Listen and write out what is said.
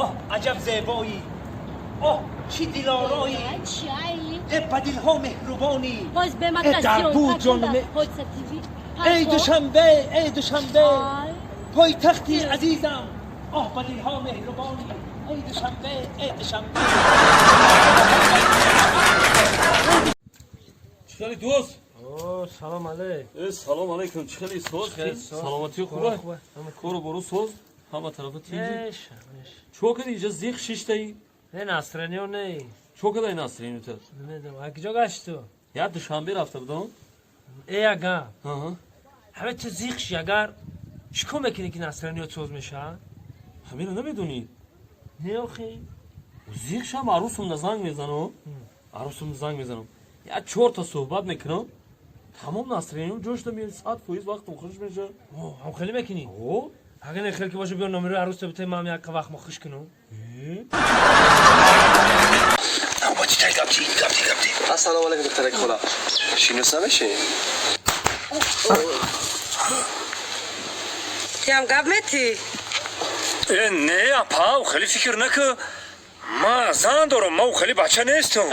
Оҳ, аҷаб зебоӣ, оҳ, чӣ дилороӣ. Чай. Э, ба дилҳо меҳрубонӣ. Ҳоз Э, бемака. дар бу ҷонаме. Ҳодиса ТВ. Эй Душанбе, эй Душанбе, пойтахти азизам, оҳ, ба дилҳо меҳрубонӣ. Эй Душанбе, эй Душанбе. Чӣ хели, дӯст? О, салом алейк. Э, салом алейкум. Чӣ хели, соз? Хеле соз. Саломатӣ хуба? Кору бору соз, ҳама тарафа тинҷи? Меша, меша. Чо кади, инҷа зиқ шиштаи? Не, настроение не. Чо кадай настроение та? Намедонам. А куҷо гашти ту? Я Душанбе рафта будам. Э, яган. Аҳа. Ҳаме ту зиқ ши, агар чӣ кор мекунӣ, ки настроение соз меша? Ҳамиро намедонӣ? Не, охи. Зиқ шам, арӯсумда занг мезанам, арӯсумда занг мезанам, я чорта суҳбат мекунам, тамом, настроение м ҷошта меяд, 100% вақтам хуш меша. О, ҳам хеле мекунӣ? О. Агар не хел ки боша, биё, номерои арӯста бите, ман як вақт мо хуш кунам. Ассалому алайкум, духтарак хола. Шинос намешем? Тиам гап метӣ? Э, не, апа, хеле фикр накун, ма зан дорам, ма хеле бача нестам.